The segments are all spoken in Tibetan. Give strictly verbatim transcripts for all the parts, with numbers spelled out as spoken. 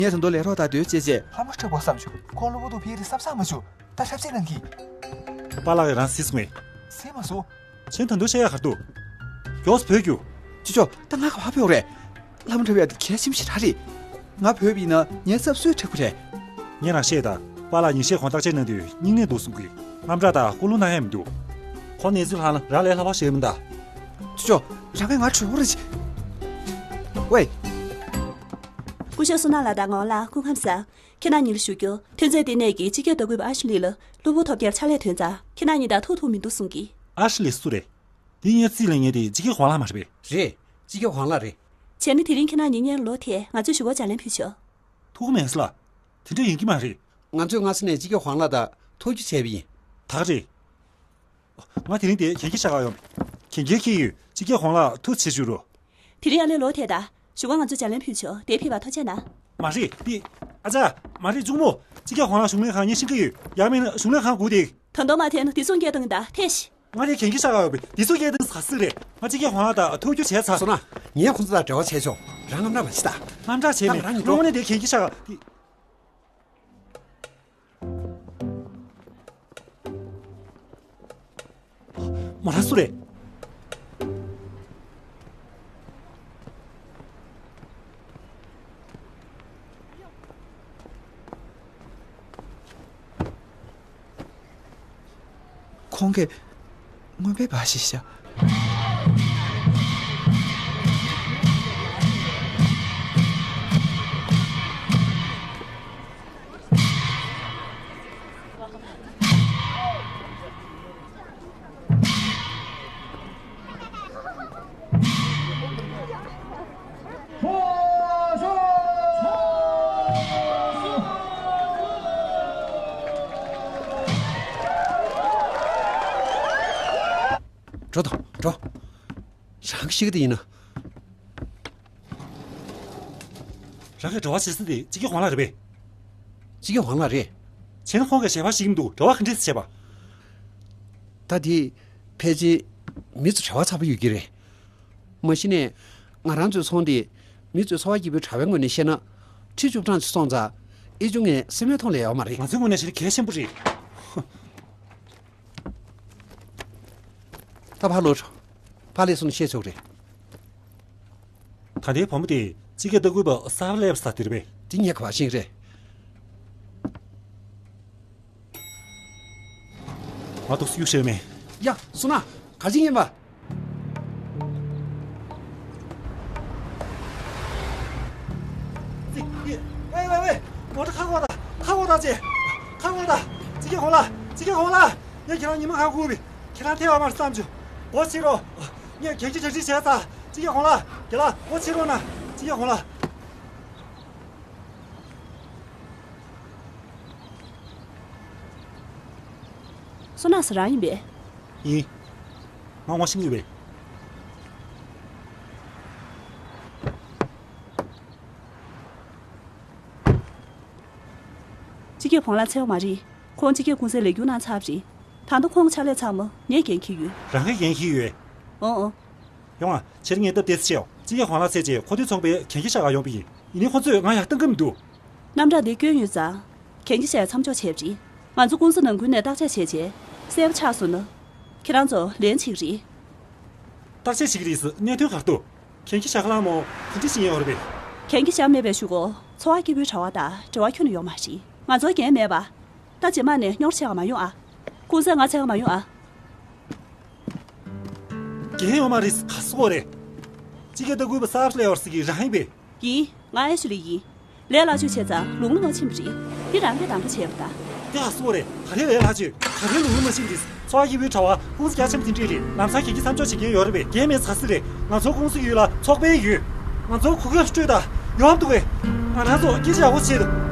ངས་ད་དུང་ལས་རོགས་དང་སྡོད་བྱས་བྱས། ལྷ་མོ་འཕྲོད་པ་བསམ་བྱུང་། ཁོང་གློ་བུར་དུ་ཕེབས་རིགས་བསམ་བསམ་མ་བྱུང་། ད་ཧྲབ་ཅིག་གནང་གི། པཱ་ལགས་ཀྱིས་རང་གཟིགས་སོང་ངས། གཟིགས་མ་སོང་། ཁྱེད་ད་དུང་བཤད་ཡག་ག་རེ་འདུག་མགྱོགས་སུ་བུད་རྒྱུགས། ཅོ་ཅོ། ད་ང་ག་པར་བུད་ཡོང་རེད། ལྷ་མོ་འཕྲོད་པའི་ཡ་དེ་གལ་ཆེན་པོ་ཞེ་དྲག་རེད། ང་བུད་པ་ཡིན་ན་ངའི་ཚབ་སུས་འཁྲིད་དགོས་རེད། ངས་རང་བཤད་ད། པཱ་ལགས་ཉིན་ཤས་གོང་བརྟག་དཔྱད་གནང་དུས་སྙིང་ནད་འདུག་གསུང་གི། དངངས་སྐྲག་དང་སྐུ་རླུང་གནང་ཡག་མི་འདུག་ཁོང་གནས་ཚུལ་ལྷག་ན་རང་ལས་སླ་པོ་ཞིག་མིན་ད། ཅོ་ཅོ། རང་གིས་ང་གྲོད་ཁོག་རེད། ཝེ། སྐུ་ཞབས་བསོད་ནམས་ལགས་དང་ངག་དབང་ལགས། སྐུ་ཁམས་བཟང་། ཁྱེད་རྣམ་གཉིས་ལ་ཞུ་རྒྱུ། ཐོན་རྫས་འདི་ནས་ཀྱི་སྤྱི་ཁྱབ་ལྟ་སྐུལ་པ་ཨ་ཤི་ལི་ལ་གློ་བུར་ཐོལ་རྒྱག་ཕྱག་ལས་ཐོན་ཙང་། ཁྱེད་རྣམ་གཉིས་དང་ཐུག་ཐུག་མི་འདུག་གསུང་གི། ཨ་ཤི་ལི་སུ་རེད། འདི་ངས་རྩིས་ལེན་མཁན་དེ་སྤྱི་ཁྱབ་ཝང་ལགས་མ་རེད་པས། རེད། སྤྱི་ཁྱབ་ཝང་ལགས་རེད། བྱས་ན་དེ་རིང་ཁྱེད་རྣམ་གཉིས་སྔོན་ལ་ལོག་ཐལ། ང་ཚོས་ཞུ་སྒོ་ལྗགས་ལན་ཕུལ་ཆོག་ཐུགས་མེད་ལ། དེ་འདྲ་ཡིན་གྱི་མ་རེད། ང་ཚོས་སྔ་ས་ནས་སྤྱི་ཁྱབ་ཝང་ལགས་དང་ཐུག་རྒྱུ་བྱས་པ་ཡིན། ད་ག་རེད། ང་དེ་རིང་འདིར་གན་རྒྱ་བཞག་གར་ཡོང་། གན་རྒྱ་འཁྱེར་ཡོད། སྤྱི་ཁྱབ་ཝང་ལགས་ཐུགས་རྗེ་ཆེ་ཞུ་རོགས། དེ་རིང་ཨ་ལས་ལོག་ཐལ་ད། ཞུ་སྒོ་ང་ཚོས་ལྗགས་ལན་ཕུལ་ཆོག་དེར་ཕེབས་པར་ཐུགས་རྗེ་གནང་། མ་རེད་འདི། ཨ་ཅག་མ་རེད་གཅུང་མོ། སྤྱི་ཁྱབ་ཝང་ལགས་གཞུང་ལས་ཁང་ངས་ཤེས་ཀྱི་ཡོད། ཡང་མིན་ན་གཞུང་ལས་ཁང་སྒུག་བསྡད། ད་དུང་མ་ཐལ་ན་དེ་ཚོ་སྐད་བཏང་ད་ཐལ་ཤི། ང་དེར་གན་རྒྱ་བཞག་གར་ཡོད་པས། དེ་ཚོ་སྐད་བཏང་ཟ་སྲིད་རེད། ང་སྤྱི་ཁྱབ་ཝང་ལགས་དང་ཐུག་རྒྱུ་བྱས་ཚར། བསོད་ནམས། ངས་ཁོང་ཚོ་དང་འབྲེལ་བ་བྱས་ཆོག་རང་དངངས་སྐྲག་མ་བྱེད་ད། དངངས་སྐྲག་བྱས་མེད། ད་རང་ཉིད་སློབ་མ་ནས་དེར་གན་རྒྱ་བཞག་གར། མོ་རང་སུ་རེད། ཁོང་གིས་རྔོན་པའི་སྦ་ཞིག་བཞག་འགྲོ་དང་འགྲོ། རང་གིས་ཤེས་ཀྱི་དེ་ཡིན་ན། རང་གིས་འབྲེལ་བ་བྱེད་ས་དེ་སྤྱི་ཁྱབ་ཝང་ལགས་རེད་པས། སྤྱི་ཁྱབ་ཝང་ལགས་རེད། བྱས་ན་ཁོང་གིས་ཞལ་པར་ཞིག་མི་འདུག་འབྲེལ་བ་ག་འདྲས་བྱས་པ། ད་དེ་ཕལ་ཆེར་མི་ཚོ་བྲེལ་བ་ཚ་པོ་ཡོད་ཀྱི་རེད། མ་གཞི་ནས་ང་རང་ཚོའི་ཚོང་དེ་མི་ཚོའི་འཚོ་བ་སྐྱིད་པོའི་དྲ་བའི་ངོས་ནས་བཤད་ན་ཁྲི་བཅུ་གྲངས་ཅིག་སོང་ཙང་ཨེ་ཅུང་ངས་སེམས་ཡོད་ཐོག་ལས་ཡོད་མ་རེད། ང་ཚོའི་ངོས་ནས་བཤད་ན་གལ་ཆེན་པོ་རེད། ད་ཕར་ལོག་ཤོག་ཕར་ལས་སོང་ནས་བཤད་ཆོག་རེད། ད་ལྟའི་བུ་མོ་དེ་སྤྱི་ཁྱབ་ལྟ་སྐུལ་པ་གསར་པ་སླེབས་ས་དེ་རེད་པས། དེ་ངས་ག་པར་ཤེས་ཀྱི་རེད། ང་ཏོག་ཙམ་གཡུག་བཞག་མེད། ཡ། བསོད་ནམས། ག་རེ་བྱེད་ཀྱི་ཡིན་པ། ཝེ་ཝེ་ཝེ། མོ་ཊ་ཁ་སྒོ་ད། ཁ་སྒོ་ད་ཅེ། ཁ་སྒོ་ད། སྤྱི་ཁྱབ་ཝང་ལགས། སྤྱི་ཁྱབ་ཝང་ལགས། ངས་ཁྱེད་རང་ཉི་མ་གང་སྒུག་པས། ཁྱེད་རང་ཐད་ཡོད་མ་རེད་བསམ་བྱུང་། སྒོ་ཕྱེ་རོགས། ངས་གན་རྒྱ་གྲ་སྒྲིག་བྱས་ཚར། སྤྱི་ཁྱབ་ཝང་ལགས། རྒན་ལགས་སྒོ་ཕྱེ་རོགས་གནང་། སྤྱི་ཁྱབ་ཝང་ལགས། བསོད་ནམས་ཟེར་རང་ཡིན་པས། ཡིན། ང་ངོ་ཤེས་ཀྱི་ཡོད་པས། སྤྱི་ཁྱབ་ཝང་ལགས་འཚོལ་བ་མ་རེད། ཁོང་སྤྱི་ཁྱབ་ཀུང་སིར་ལས་སྒྱུར་གནང་ཚར་བ་རེད། ད་ལྟ་ཁོང་གི་ཕྱག་ལས་ཚང་མ་ངས་འགན་འཁྱེར་ཡོད། རང་གིས་འགན་འཁྱེར་ཡོད། ཨོ་ཨོ། ཡོང་ཨ། ཕྱིར་ངས་སྟབས་བདེ་ཙམ་བྱེད་ཨོ། སྤྱི་ཁྱབ་ཝང་ལགས་ཚེ་རྗེས་ཁོ་ཚོའི་ཚོང་པའི་གན་རྒྱ་བཞག་གར་ཡོང་པ་ཡིན། ཡིན་ནའི་ཁོ་ཚོས་ང་ཡར་བཏང་གི་མི་འདུག་རྣམ་གྲངས་འདི་བསྐྱོན་ཡོད་ཙང་། གན་རྒྱ་བཞག་ཡ་མཚམས་འཇོག་བྱས་པ་རེད། ང་ཚོ་ཀུང་སི་ནང་ཁུལ་ནས་བརྟག་དཔྱད་བྱས་རྗེས་གསལ་པོ་ཆགས་སོང་ན། ཁྱེད་རང་ཚོ་ལན་བྱེད་ཀྱི་རེད། བརྟག་དཔྱད་བྱེད་ཀྱི་རེད་ཟེར་གནད་དོན་ག་རེ་འདུག་གན་རྒྱ་བཞག་ག་ལ་མོ་དེ་འདྲ་ཞིག་ཡིན་ཡོད་རེད་པས། གན་རྒྱ་བཞག་མེད་པའི་གཞུག་གུ་འཚོ་བ་སྐྱིད་པོའི་དྲ་བ་དང་འབྲེལ་བ་ཁྱོན་ནས་ཡོད་མ་རེད། ང་ཚོར་འགན་མེད་པ། ད་རྗེས་མ་ནས་རྙོག་དྲ་བྱེད་ག་མ་ཡོང་ཨ། ཀུང་སིར་ང་འཚོལ་ག་མ་ཡོང་ཨ། འགན་ཡོད་མ་རེད་ག་སོ་རེད། སྤྱི་ཁྱབ་ལྟ་སྐུལ་པ་གསར་སླེབས་པ་ཟེར་གྱི་རང་ཡིན་པས། ཡིན། ང་ཨེ་ཤི་ལི་ཡིན། ལས་སླ་བཅོས་བྱས་ཙང་ལུང་ལ་མ་ཕྱིན་པ་རེད། འདི་རང་གིས་དམ་དྲག་བྱས་པ་ད། དེ་ཧ་སོ་རེད། ག་རེ་ལས་སླ་བཅོས། ག་རེ་ལུང་ལ་མ་ཕྱིན་རེད། འཚོ་བ་སྐྱིད་པོའི་དྲ་བ་ཀུང་སི་རྒྱ་ཆེན་པོ་དེ་འདྲས་རེད། ལམ་སང་གན་རྒྱ་མཚམས་འཇོག་བྱེད་མཁན་ཡོད་རེད་པས། འགན་མེད་ཚ་སི་རེད། ང་ཚོ་ཀུང་སི་ཡོད་ལ་ཚོགས་པ་ཡོད། ང་ཚོ་གུ་གེ་སྤྲོད་དང་ཡོང་འདུག་གས། ང་རང་ཚོ་སྐད་ཆ་ཡག་པོ་བྱེད་དང་།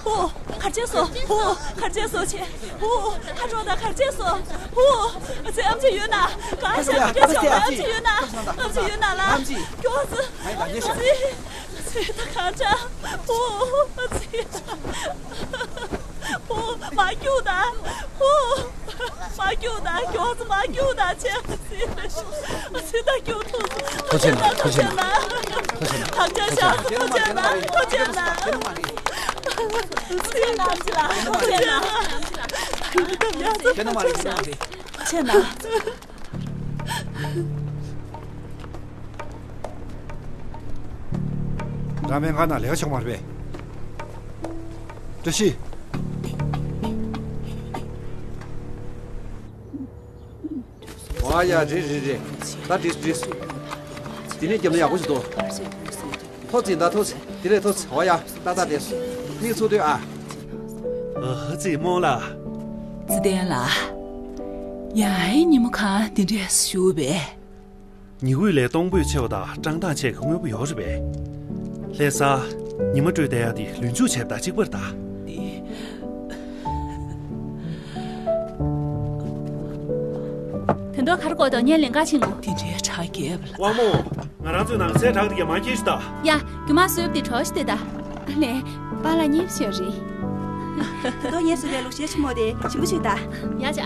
ཧུ། གར་བྱས་སོ། ཧུ། གར་བྱས་སོ་ཆེ། ཧུ། ཁ་གྲོགས་དང་གར་བྱས་སོ། ཧུ། ཨ་ཙི། ཨམ་ཆི་ཡོད་ན། ག་ཤ་ཁ་ཤ་ཨམ་ཆི་ཡོད་ན། ཨམ་ཆི་ཡོད་ན་ལ། ཨམ་ཆི། ཀྱོ་ཙི། ཨ་ཙི། ཨ་ཙི། ད་གར་བྱས། ཧུ། ཨ་ཙི། ཧུ། མ་སྐྱུག་ད། ཧུ། མ་སྐྱུག་ད། ཀྱོ་ཙི། མ་སྐྱུག་ད་ཆེ། ཨ་ཙི། ད་སྐྱུག་ཐུབ་སོང་། ཐུགས་རྗེ་གནང་། ཐུགས་རྗེ་གནང་། ཐུགས་རྗེ་གནང་། ཐུགས་རྗེ་གནང་། ཐུགས་རྗེ་གནང་། ཐུགས་རྗེ་གནང་། ཐུགས་རྗེ་གནང་། ཐུགས་རྗེ་གནང་། ཐུགས་རྗེ་གནང་། རང་མེད་ང་ན་ལས་ཀ་ཆོག་མ་རེད་པས། བཀྲ་ཤིས། ཨོ་ཡ། རེད་རེད་རེད། ད་འགྲིག་འགྲིག་འདི་ནས་རྒྱབ་ན་ཡག་པོ་ཞིག་འདུག་ཐོ་ཙི། ད་ཐོ་ཙི། དེ་ལས་ཐོ་ཙི། ཨོ་ཡ། ཏག་ཏག་དེ་མིག་ཚུགས་དུས་ཨ། ཨ་ཙི། རྨོངས་ལ། ཙི་ཏན་ལགས། ཡ་ཧེ། ཉིན་མོ་གང་འདི་འདྲས་བཞུགས་པས། ཉི་འོད་ལས་གཏོང་ཕོད་ཆེ་བ་དང་བཀྲག་མདངས་ཆེ་གི་དངོས་པོ་ཡོད་རེད་པས། ལྷ་ས། ཉི་མ་དྲོས་བསྡད་ཡག་དེ་ལུས་འཇུག་བྱས་པ་དང་གཅིག་པ་རེད་ད། དོན་དག་ག་རེ་དགོས་དང་ངས་ལན་འགའ་ཕྱིན་གོ། དེ་འདྲའི་གྲ་རྒྱས་པ་ལ། དབང་མོ། ང་རང་ཚོའི་ནང་ཚལ་བྲག་དེ་ག་མ་འཁྱེར་ཤི་ད། ཡ། རྒྱུ་མ་བཟོས་པ་དེ་གྲོགས་ཤི་དེ་ད། ཨ་ལས། པཱ་ལགས་རྙེད་ཤོས་རེད། ད་དུང་ངས་བཟོས་པའི་ལུག་ཤའི་ཆུ་མོ་དེ་ཞིམ་པོ་ཞིག་ད། ཡ་ཅག་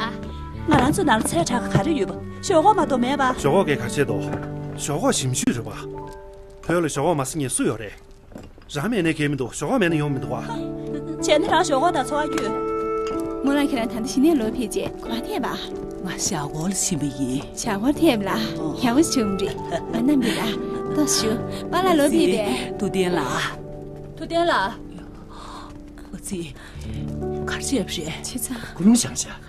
ང་རང་ཚོའི་ནང་ཚལ་བྲག་ག་རེ་ཡོད་པ། ཞོག་ཁོག་མ་གཏོགས་མེད་པ། ཞོག་ཁོག་གས་ག་རེ་བྱེད་དོ། ཞོག་ཁོག་ཞིམ་ཤོས་རེད་པ། བོད་ལ་ཞོག་ཁོག་མ་ཟ་མཁན་སུ་ཡོད་རེད། རང་མེད་ནའི་གལ་མི་འདུག་ཞོག་ཁོག་མེད་ན་ཡོང་མི་འདུག་བ། བྱས་ན་རང་ཞོག་ཁོག་དང་འཚོ་བ་སྐྱོལ། རྨོ་ལགས། ཁྱེད་རང་ད་ལྟ་གཞི་ནས་ལོག་ཕེབས་རྗེས་གོ་བ་ཐེབས་པ། ང་ཞྭ་སྒོར་ལ་ཕྱིན་པ་ཡིན། ཞྭ་སྒོར་ཐེབས་ལ་ཡག་པོ་བྱུང་རེད། ཨ། རྣམ་པས་ལ་ཏོག་ཞུ། པཱ་ལགས་ལོག་ཕེབས་པས། ཐུབ་བསྟན་ལགས། ཐུབ་བསྟན་ལགས། ཨ་ཙི། ག་རེ་བྱས་པ་རེད། ཆེ་ཚང་། ཀུན་སློང་བྱང་ཤག་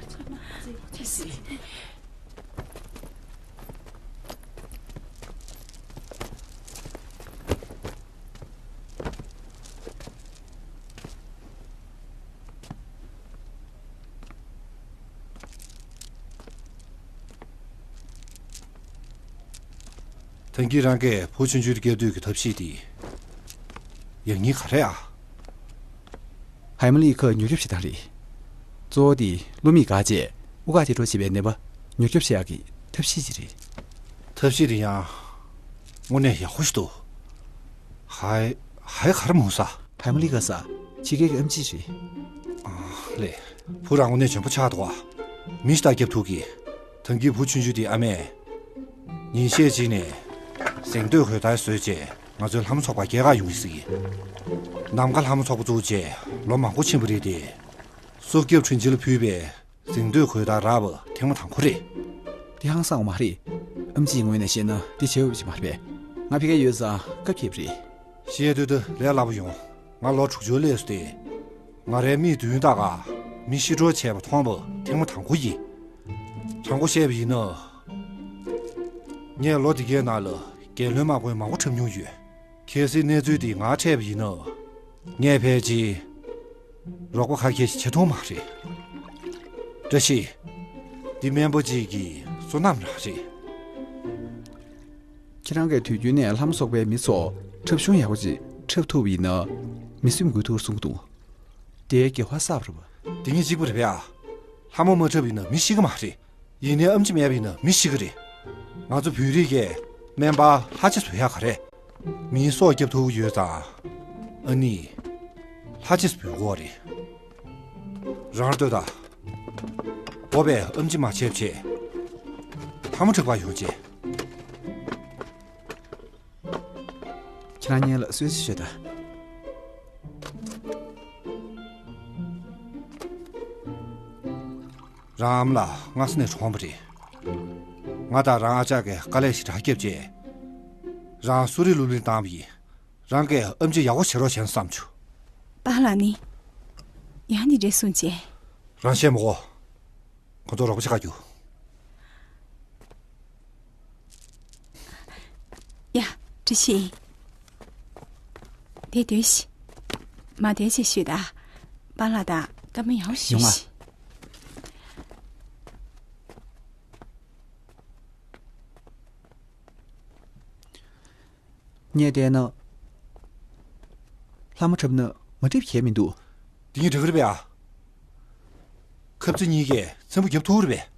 ཐང་གིས་རང་གིས་བུ་ཆུང་ཆུང་སྐྱེ་དུས་ཀྱི་ཐབས་ཤེས་དེ་ཡག་ཉེས་ག་རེ་ཨ། ཧའི་མ་ལི་ཁ་མྱུར་སྐྱོབ་བྱེད་སྟངས་རེད། གཙོ་བོ་དེ་བློ་མིག་འགག་རྗེས་དབུགས་ཁ་དེ་འགྲོ་བྱེད་པའི་ནད་པ་མྱུར་སྐྱོབ་བྱེད་ཡག་གི་ཐབས་ཤེས་ཅིག་རེད། ཐབས་ཤེས་དེ་ཡང་དངོས་གནས་ཡག་པོ་ཞིག་འདུག་ཧའི། ཧའི་ག་རེ་མོ་ས། ཧའི་མ་ལི་ཁ་ས་ཕྱི་རྒྱལ་གྱི་ཨེམ་ཆི་རེད། ཨ་ལས། བུ་རང་དངོས་གནས་འཇོན་པོ་ཆགས་འདུག་ཨ། མི་ཞིག་ལྟ་སྐྱབས་ཐུག་གི། ཐང་གིས་བུ་ཆུང་ཆུང་དེ་ཨ་མས། ཉིན་ཤས་གཅིག་ནས་གཟེངས་བསྟོད་གོས་དར་བཟོས་རྗེས་ང་ཚོའི་ལྷ་མོ་ཚོགས་པ་རྒྱལ་ཁ་ཡོང་གི་ཟེར་གི། ནམ་མཁའ་ལྷ་མོ་ཚོགས་པ་བཙུགས་རྗེས་ལོ་མང་པོ་ཕྱིན་པ་རེད་དེ། སྲོག་སྐྱབས་ཁྲིན་ཆི་ལ་ཕུལ་བའི་གཟེངས་བསྟོད་གོས་དར་རག་པ་ཐེངས་མ་དང་པོ་རེད། དེ་ཧང་སང་བ་མ་རེད། ཨེམ་ཆིའི་ངོས་ནས་བཤད་ན་དེ་བྱས་འོས་པ་ཅིག་མ་རེད་པས། ང་ཕ་གིར་ཡོད་ཙང་སྐབས་འཁེལ་བ་རེད། བཤད་དུས་ད་ལས་སླ་པོ་ཡོང་། ང་ལོ་དྲུག་ཅུ་སླེབས་སོང་སྟེ། ང་རའི་མིག་མདུན་དག་ག་མི་ཤི་འགྲོ་བྱས་པ་མཐོང་བ་ཐེངས་མ་དང་པོ་ཡིན། དྲང་པོ་བཤད་པ་ཡིན་ན། ངས་ལོ་འདི་གའི་ནང་ལ་རྒྱལ་བློན་དམག་དཔོན་མང་པོ་འཁྲབ་མྱོང་ཡོད། གལ་སྲིད་གནས་ཚུལ་འདི་ང་འཕྲད་པ་ཡིན་ན། ངས་ཕལ་ཆེར་རོགས་པ་ཁ་མཁས་ཤིག་བྱེད་ཐུབ་མ་རེད། བཀྲ་ཤིས། འདི་སྨན་པ་གཅིག་གི་བསོད་ནམས་རང་རེད། ཁྱེད་རང་གིས་དུས་རྒྱུན་ནས་ལྷ་མོ་ཚོགས་པའི་མི་ཚོ་འཁྲབ་གཞུང་ཡག་པོ་ཅིག་འཁྲབ་ཐུབ་པ་ཡིན་ན། མི་སེམས་འགུལ་ཐུབ་གསུང་གི་འདུག་དེའི་དགེ་བ་བསགས་པ་རེད་པ། དེ་གཉིས་གཅིག་པ་རེད་པས་ཨ། ལྷ་མོ་མ་འཁྲབ་ཡིན་ན་མི་ཤི་གི་མ་རེད། ཡིན་ནའི་ཨེམ་ཆི་མེད་པ་ཡིན་ན་མི་ཤི་གི་རེད། ང་ཚོ་བོད་རིགས་ཀྱི་སྨན་པ་ལྷ་ཆེ་བཟོ་ཡག་ག་རེད། མིའི་སྲོག་སྐྱབས་ཐུབ་ཀྱི་ཡོད་ཙང་། ཨ་ནི། ལྷ་ཆེ་བཟོ་དགོས་རེད། རང་ལྟོས་དང་། འོ་བས་ཨེམ་ཆི་མ་བྱེད་བྱེད། ལྷ་མོ་འཁྲབ་གར་ཡོང་བྱེད། ཁྱེད་རང་གཉིས་ལ་གསོལ་ཇ་ཞུས་དང་། རང་ཨ་མ་ལགས་སྔ་ས་ནས་གྲོངས་པ་རེད། ང་དང་རང་ཨ་ཅག་གིས་དཀའ་ལས་ཤིག་རག་བརྒྱབ་རྗེས། རང་གསོ་རིག་སློབ་གླིང་བཏང་བ་ཡིན། རང་གིས་ཨེམ་ཆི་ཡག་པོ་བྱེད་རོགས་བྱས་ན་བསམ་བྱུང་། པཱ་ལགས་ནི་ཡང་འདི་འདྲས་གསུངས་རྗེས། རང་བཤད་མི་དགོས། ཁོ་ཚོ་རོགས་པ་བྱེད་ག་རྒྱུགས། ཡ། བཀྲ་ཤིས། དེ་སྡོད་ཤིག་མ་བསྡད་ཅེས་ཞུས་དང་། པཱ་ལགས་དང་བཀའ་མོལ་ཡག་པོ་ཞུས་ཤིག་ངས་བལྟས་ན། ལྷ་མོ་འཁྲབ་ན་ མ་འགྲིག་གི་མི་འདུག་དེ་གཉིས་འགྲིག་གི་རེད་པས་ཨ། ཁབ་རྩེ་གཉིས་ཀས་ཚེམ་བུ་རྒྱབ་ཐུབ་རེད་པས།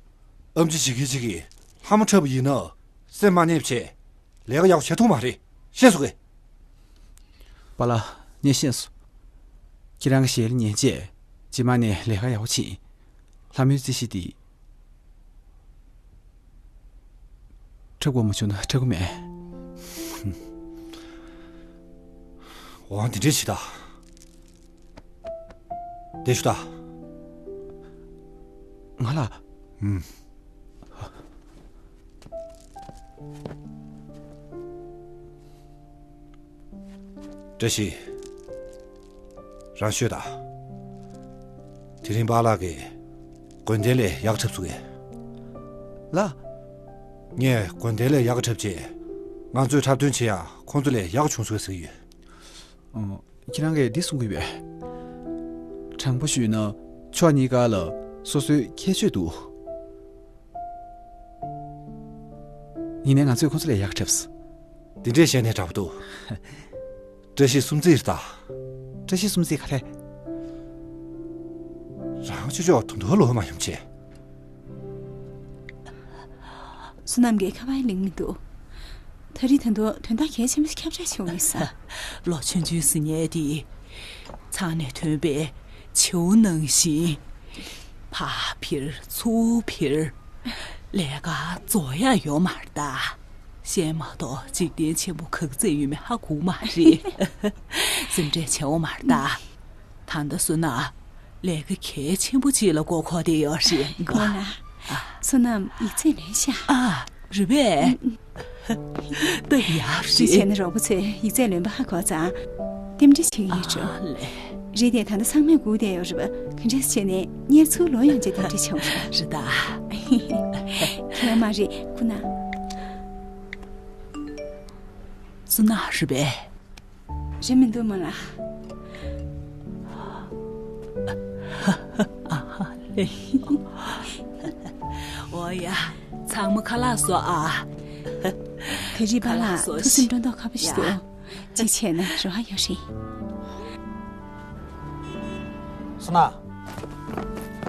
ཨེམ་ཆི་བྱེད་ཀྱི་བྱེད་ཀྱི་ལྷ་མོ་འཁྲབ་པ་ཡིན་ན་སེམས་མ་ནེམ་བྱས། ལས་ཀ་ཡག་པོ་བྱེད་ཐུབ་མ་རེད། ཤེས་སོང་ངས། པཱ་ལགས། ངས་ཤེས་སོང་། ཁྱེད་རང་གི་ཞལ་ཉན་རྗེས་རྗེས་མ་ནས་ལས་ཀ་ཡག་པོ་བྱེད། ལྷ་མོའི་རྩིས་གཞི་འདི་འཁྲབ་དགོས་མ་བྱུང་ན་འཁྲབ་གི་མེད། འོ་འདི་འདྲས་བྱེད་ད། བསྡད་ཤོག་ད། ང་ལ། ཨུམ། བཀྲ་ཤིས། རང་ཤོད་ད། དེ་རིང་པཱ་ལགས་ཀྱིས་དགོན་སྡེ་ལས་ཡག་འཁྲབ་སོང་ངས། ལགས། ངས་དགོན་སྡེ་ལས་ཡག་འཁྲབ་བྱས། ང་ཚོས་འཁྲབ་སྟོན་བྱེད་ཡ་ཁོང་ཚོ་ལས་ཡག་བྱུང་སོང་ཟེར་གྱི་ཡོད། ཨང་། ཁྱེད་རང་གིས་འདི་གསུང་གི་ཡོད་པས། དྲང་པོ་ཞུས་ན་ཕྱོགས་གཉིས་ཀ་ལ་སོ་སོའི་ཁྱད་ཆོས་འདུག་ཡིན་ནའི་ང་ཚོས་ཁོ་ཚོ་ལས་ཡག་འཁྲབ་སོང་། འདི་འདྲས་བཤད་ནས་དྲག་པོ་འདུག་བཀྲ་ཤིས་སུམ་རྩེན་རེད་ད། བཀྲ་ཤིས་སུམ་རྩེན་ག་རེ། རང་ཆོས་ཕྱོགས་དུ་འདུག་ལོ་མ་ཡོང་ཆེ། བསོད་ནམས་ཀྱིས་ཁ་པར་ལེན་མི་འདུག་ད་རེས་ད་དུང་དོན་དག་གལ་ཆེན་པོ་ཞིག་ཁྱབ་བསྒྲགས་བྱུང་ཡོད་ས། ལོ་ཆུང་ཆུང་ཟེར་མཁན་དེ། ཚང་ནས་ཐོན་པའི་བྱིའུ་ནང་བཞིན། ཕར་འཕུར་ཚུར་འཕུར། ལས་ཀ་རྫོགས་ཡ་ཡོད་མ་རེད་ད། གཞན་མ་གཏོགས་འཇིག་རྟེན་ཆེན་པོ་ག་ཚོད་ཡོད་མེད་ཧ་གོ་མ་རེད། སེམས་ཁྲལ་བྱེད་འོ་མ་རེད་ད། ད་ལྟ་བསོད་ནམས་ལས་ཀ་གལ་ཆེན་པོ་ཅིག་ལ་མགོ་འཁོར་བསྡད་ཡོད་རེད་གོ། ཨ། བསོད་ནམས་ཡིག་ཚད་ལོན་ཤག་ཨ། རེད་པས། སྟབས་ཡག་རེད། བྱས་ན་རོགས་པ་ཚོས་ཡིག་ཚད་ལོན་པ་ཧ་གོ་ཙང་། རྟེན་འབྲེལ་བྱེད་ཀྱི་ཡོད་འགྲོ། ཨ་ལས། རེད་དེ་ད་ལྟ་ཚང་མས་སྒུག་བསྡད་ཡོད་རེད་པ། ག་འདྲས་བྱས་ནས་གཉེར་ཚུར་ལོག་ཡོང་རྗེས་རྟེན་འབྲེལ་བྱེད་འོ་རེད། རེད་ད། ཁྱད་མ་རེད་ཁོ་ན། བསོད་ནམས་རེད་པས། རེད་མི་འདུག་མོ་ལགས། འོ་ཡ། ཚང་མ་ཁ་ལག་བཟོ་ཨ། ད་རེས་པཱ་ལགས་ཁ་ལག་བཟོ་ཐུགས་སེམས་ཤིག་སྤྲོ་མདོག་ཁ་པོ་ཞིག་འདུག་ཡ། གཅིག་བྱས་ན་རེ་བ་ཡོད་རེད། བསོད་ནམས།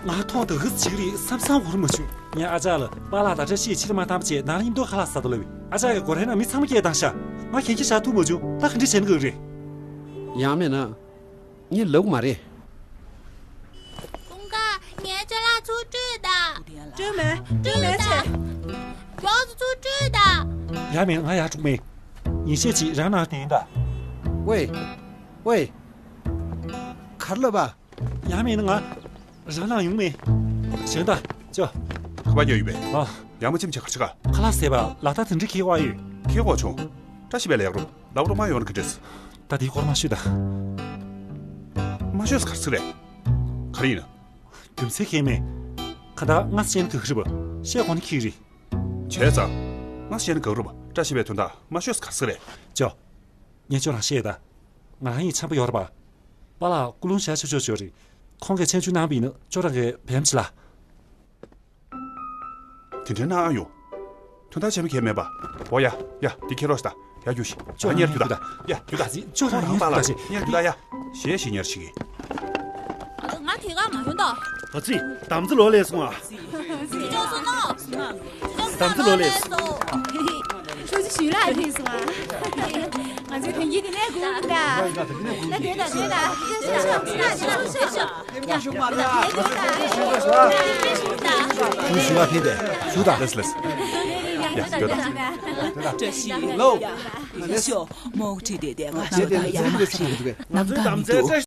ང་ཐོག་ཏུ་འུ་ཚོ་ཅིག་རེད་བསམ་བསམ་བོར་མ་བྱུང་། ངས་ཨ་ཅག་ལ་པཱ་ལགས་དང་བཀྲ་ཤིས་ཕྱིར་མ་བཏང་བ་བྱས་ནང་ལ་མཉམ་དུ་ཁ་ལག་ཟ་དོ་ལབ་ཡིན། ཨ་ཅག་གིས་སྒོ་རའི་ནང་མི་ཚང་མ་སྐད་བཏང་ཤག་ང་གན་རྒྱ་བཞག་ཐུབ་མ་བྱུང་། ད་ག་འདྲ་བྱས་ན་འགྲིག་རེད། ཡང་མིན་ན། ངས་ལབ་མ་རེད། ཀུན་དགའ། ངའི་ཅ་ལག་ཚུར་སྤྲོད་དང་། སྤྲོད་མེད། སྤྲོད་མེད་ཟེར། མགྱོགས་སུ་ཚུར་སྤྲོད་དང་། ཡང་མིན་ང་ཡར་འགྲོ་མེད། ཉིན་ཤས་ཅིག་རང་ནང་དེ་ཡིན་ད། ཝེ། ཝེ། གར་ལབ་པ། ཡང་མིན་ང་། རང་ནང་ཡོང་མེད། གཞན་ད། ཅོ། ཁ་པར་རྒྱག་ཡོད་པས། ཨ། ཡང་མ་ཅིམ་ཆ་གར་ཆ་ག་ཁ་ལག་ཟས་པ་ལ་ད་དེ་འདྲི་ཁེ་བ་ཡོད། ཁེ་བ་བྱུང་། བཀྲ་ཤིས་པའི་ལས་རོགས། ལབ་རོགས་མ་ཡོང་ན་ག་འདྲས། ད་དེའི་སྐོར་མ་ཤོད་ད། མ་ཤོད་ས་གར་ཚིག་རེད། ག་རེ་ཡིན། རྒྱུ་མཚན་ཁེ་མེད། ཁ་ད་ང་ཤེས་ན་ག་གི་རེད་པ། ཤེས་གོ་ན་ཁེ་རེད། བྱས་ཙང་། ང་ཤེས་ན་ག་རུ་བ་བཀྲ་ཤིས་པའི་དོན་དག་མ་ཤོད་ས་གར་ཚིག་རེད། ཅོ། ངས་ཁྱོད་རང་བཤད་ད། ང་རང་ཡིན་ཆམ་པ་ཡོད་རེད་པ། པཱ་ལགས་ཀུན་སློང་བཞག་ཆོག་ཆོག་ཆོག་རེད། ཁོང་གིས་ཆད་གཅོད་གནང་བ་ཡིན་ན་ཁྱོད་རང་གིས་བེམ་ཅི་ལ། དེ་འདྲའི་གནང་ཨ་ཡོང་། དོན་དག་ཆེན་པོ་གང་མེད་པ། འོ་ཡ། ཡ། འདི་ཁྱེར་རོགས་ཤིག་ད། ཡ་རྒྱུགས་ཤིག་ཁྱོད་ཨ་ཉར་རྒྱུགས་ད། ཡ་རྒྱུགས་ད། ཁྱོད་རང་ཉར་རྒྱུགས་ད། ཡ་རྒྱུགས་ད་ཡ། གཞས་ཤིག་ཉར་ཤིག་གི། ང་དེ་ག་མ་ཡོང་ད། ཨ་ཙི། དམ་ཚིག་ལོག་ལས་སོང་ཨ། ཅི་ཅོག་སོང་ནོ། དམ་ཚིག་ལོག་ལས་སོང་། ཧྲུའུ་ཅི་ཞུས་ལ་ཕེབས་སོང་ཨ། ང་ཚོའི་དོན་གྱི་དེ་ནས་སྒུག་འདུག་ད། ད་དེ་ད་དེ་ད། ཞུ་ཞུ་ལ་ཕེབས་ཏེ་ཞུ་ད། ལེས་ལེས། ཡ་ཡོད་ད། བཀྲ་ཤིས་ལོ། ཡ་ཤོ་མོག་ཁྲིད་དེ་དེ་ང་ཤོ་ད་ཡ་མ་ཤི་ནམ་ད་མི་འདུག